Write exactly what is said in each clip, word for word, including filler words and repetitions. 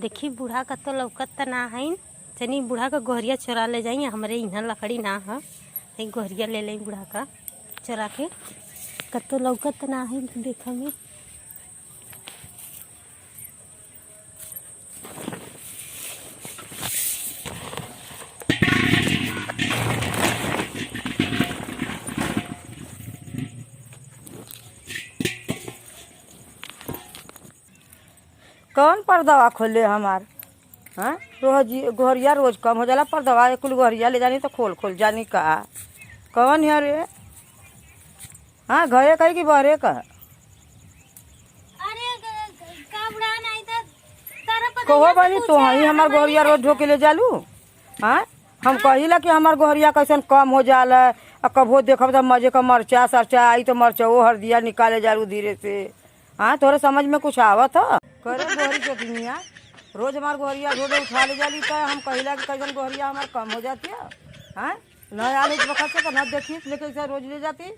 देखी, बूढ़ा कत्तो लौकत त ना हईन, चली बूढ़ा क गोहरिया चोरा ले जाई, हमरे इहाँ लकड़ी ना ह, एक गोहरिया ले लेई बूढ़ा क चोरा के, कत्तो लौकत त ना हईन, देखा में। कौन पर्दवा खोले हमार? हाँ, रोज ये गोहरिया रोज कम हो जाला, पर्दवा एक कुल गोहरिया ले जानी तो खोल खोल जानी का? कौन है रे? हाँ, घरे कही कि बहरे का? अरे, ग-, ग-, का बुढ़ा नहीं तो तारा पता कहो नहीं बनी, तो तू पूछे, ही हमार हमारे गोहरिया रोज ढोके ले जालू। हाँ, हम हाँ। कहिला कि हमार गोहरिया कैसन कम हो जाला, आ कबो देखब त मजे का मरचा सरचा आई तो मरचा वो हरदिया निकाले जालू धीरे से। हाँ, तोहरे समझ में कुछ आवत ह? करे गोहरी चटनिया, रोज हमार गोहरिया रोज उठा ले जाली, त हम कहिला कि कैसन गोहरिया हमार कम हो जाती है। हाँ, न आले बखत से त न देखी, लेकिन ऐसे रोज ले जाती।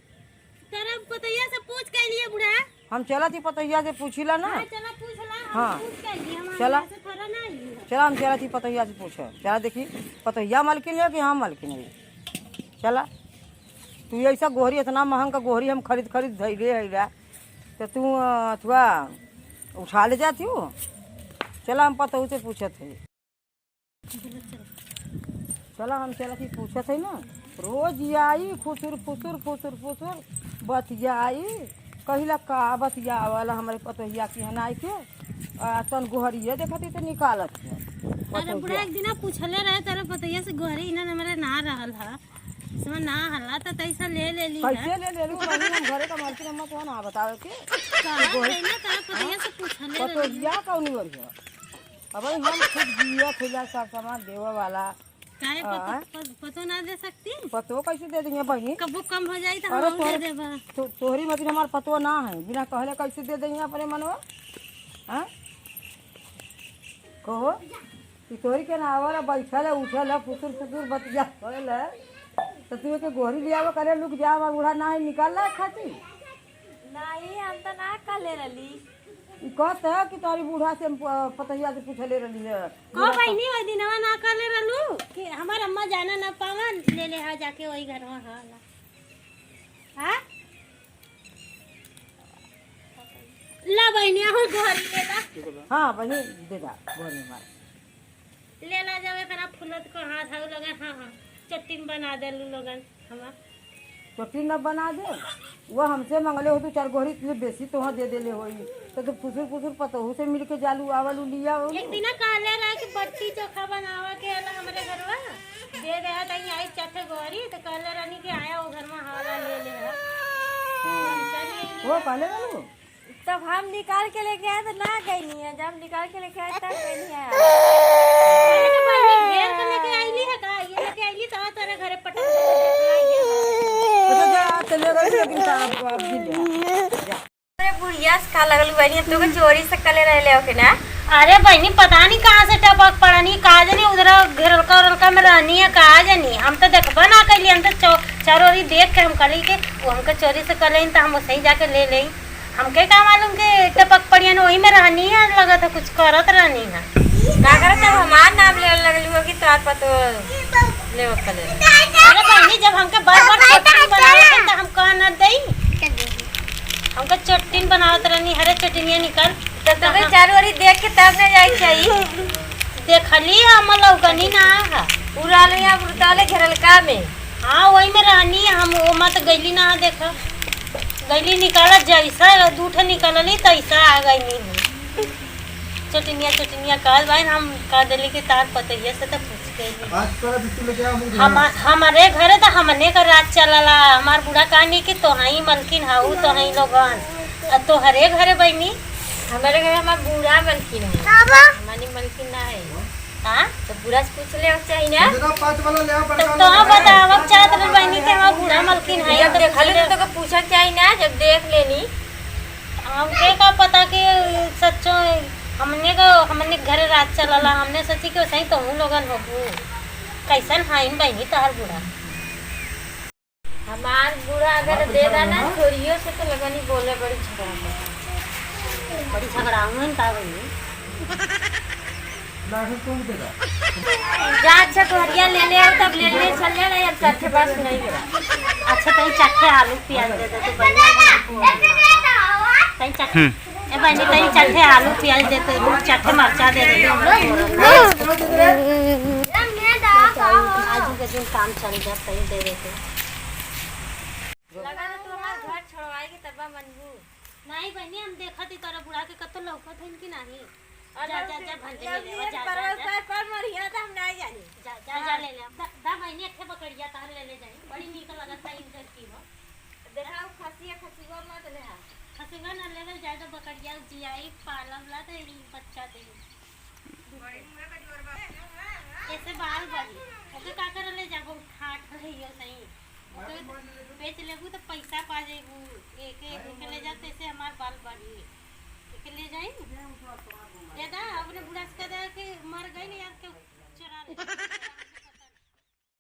तेरा पतैया से पूछ के लिए बूढ़ा। हम चला थी पतैया से पूछी ला ना। हाँ, चला पूछ ला, हम हाँ। पूछ के लिए, हम चला। यहाँ से थोड़ा ना आई है। चला, हम चला थी पतैया से पूछे। चला देखी, पतैया मलकिन है कि हम मलकिन है? चला, तू ऐसा गोहरी, इतना महंग का गोहरी हम खरीद खरीद धैले है ला, तो तू, अ, थुआ उठा ले जाती हो। चला, हम पतहू से पूछत है। चला, हम चला थी पूछत है ना, रोज ये आई खुसुर फुसुर, खुसुर फुसुर बतियाई, कहिला का बतियावला हमरे पतोहिया की हनाई के, आ, तन गोहरिये देखत ही तो निकालत है। अरे पतोहिया। बुढ़ा, एक दिना पूछले रहे तोरे पतोहिया से, गोहरी इन्हन हमरे ना रहल ह, इसमें ना हल्ला त तैसा ले ले ली है। कैसे ले ले लू? कहनी हम घरे का मालकिन, अम्मा तो ना बतावे के। कहा गोहरी। गई ना, तोरे पतोहिया से पूछले रहे। पतोहिया कौनी ओर है? अब हम खुद जिया खुला सब सामान देवे वाला। काहे पतो, हाँ। प-, पतो ना दे सकती? पतो कैसे दे देंगे बहिनी? कबो कम हो जाई तो अरे हम दे तोहरे, देबा। तो, तोहरी मतिन हमार पतो ना है, बिना कहले कैसे दे देंगे अपने मनवा? हाँ? कहो कि तोहरी के ना आवला, बैठल है, उठल है, फुसुर फुसुर बतिया होल है, तो तू एके गोहरी ले आवा, करे लुक जा, हमार बूढ़ा ना है, निकाल ला खाती। नहीं, हम तो ना कहले रहली। ई कहत है कि तोहरी बूढ़ा से हम प-, पतोहिया से पूछले रहली है। कहो बूढ़ा बहिनी, वही दिनवा ना कहले रहलू कि हमार अम्मा जाना ना पावन, ले ले हा जाके वही घरवा, हाँ, ला। हाँ? ला बहिनी, आहो घरी ले ला। हाँ बहिनी, दे दा, घरी मार। ले ला जावे करा फुलत को हाथ हऊ लगे, हाँ, हाँ, चट्टिन बना देलू लोगन हमार। चट्टिन न बना दे, वो हमसे मंगले हो, दो चार गोहरी तुझे बेसी तोहा दे देले होई, तो तू फुसुर फुसुर पतोहू से मिलके जालू, आवलू, लिया आवलू। एक दिना कहले रहे कि बट्टी चोखा बनावा के आला हमरे घरवा, दे दे, तई आई चट गोहरी, तो कहले रहनी कि आया वो घर में हवाला ले ले। हाँ। हम चली अइली वो है। कहले रहलू? तब हम निकाल के लेके आए तो ना गई नहीं है, जब निकाल के लेके आए तब गई नहीं है। अरे तो बहिनी, घेर के लेके आइली है का? ये लेके आइली तो तेरे घरे पटक के लेके आई है। अच्छा, जा, चले गई, लेकिन का आप, आप भी ले आओ। जा। अरे बुढ़िया से का लगल बहिनी, तो के चोरी से कले रहले हो के ना? अरे बहिनी, पता नहीं कहाँ से टपक पड़नी, का जानी उधर घेरलका उरलका में रहनी है, का जानी, हम तो देखबे ना कैली, हम तो चो-, चारों ओरी देख के हम कहली कि वो हमके चोरी से कले, तो हम वैसे ही जाके ले लेई। हमके का मालूम कि टपक पड़ियन वही में रहनी है, लगत है कुछ करत रहनी है। का करत, जब हमार नाम लेवे लगलू हो कि तोहार पतो लेवे के ले। अरे बहिनी, जब हमके बार बार चोटिन बनावे के त हम कह न देई। हमके चोटिन बनावत रहनी, हरे चोटिनिया निकल। तो तबे हाँ। चारों ओरी देख के तब न जाए के चाहिए। देखली हम लौकनी ना है। उराले या उरताले घेरलका में। हाँ, वही में रहनी हम, वो मत गईली ना देखा। गईली निकाला जैसा, दू ठे निकलली तैसा आ गई नी। चोटिनिया, चोटिनिया कहल बहिन, हम कह देली कि तार पतोहिया से तो पूछ के अइली। आज तोरा बिस्कुट लेके आ, मुंह धोया। हम, हमारे घरे तो हमने का राज चलला। हमार बूढ़ा कहनी कि तोहई मलकिन हऊ, तोहई लोगन। आ तोहरे घरे बहिनी? हमारे घरे हमार बूढ़ा मलकिन है। हमारी मलकिन ना है। हाँ? तो बूढ़ा से पूछ ले चाहिए ना। देखो, पाँच वाला ले आ, तो बड़का तोहा वाला। बतावत चाहत रहे बहिनी कि हमार बूढ़ा मलकिन है, जब तो देखा पूछ ले। तो तोके पूछा चाहिए ना, जब देख लेनी। हमके का पता कि सच्चो हमने का, हमने के घरे राज चलला, हमने सोची कि वैसे ही तोहू लोगन होबू। कैसन हईन बहिनी तोहर बूढ़ा? हमार बूढ़ा अगर दे दा ना, छोरियों से तो लगनी बोले बड़ी झगड़ा करता। बड़ी झगड़ा हुई का बहिनी? जा, अच्छा, तोहरिया ले ले आओ, तब ले ले चल जाना, अब चरखे पास नहीं गया। अच्छा, तनी चरखे आलू प्याज दे दे, तू बढ़िया बना। तनी चरखे, हम्म। ए बहनी, तनी चरखे आलू प्याज दे दे, तू चरखे मरचा दे दे। आजू के दिन काम चल जात, तनी दे दे तू। लगा दे, तू हमार घर छोड़वाएगी, तब मनबू। नहीं बहनी, हम देखत ही तोरा बुढ़ा के कत्तो लौकत हन कि नहीं। जा, जा, जा, भंजनी लेवा, जा, जा, जा। पर मरिया त हम नाहीं जानी। जा, जा, जा, हाँ। ले ले। दा, दा बहिनी, एक ठे बकरिया तार ले ले जाई। बड़ी नीक लगत बा इनकर की हो। देखा, उ खसिया, खसिया मत ले हा। खसिया ना लेवल जाए तो बकरिया जियाई पालब ला तो ई बच्चा दे। ऐसे बाल बढ़ी। ओके का कर ले जाबो, ठाट रही हो सही। ओके बेच लेबू तो पैसा पा जेबू। एके, एके ले जा, तैसे हमार बाल बढ़ी। एके ले जाई।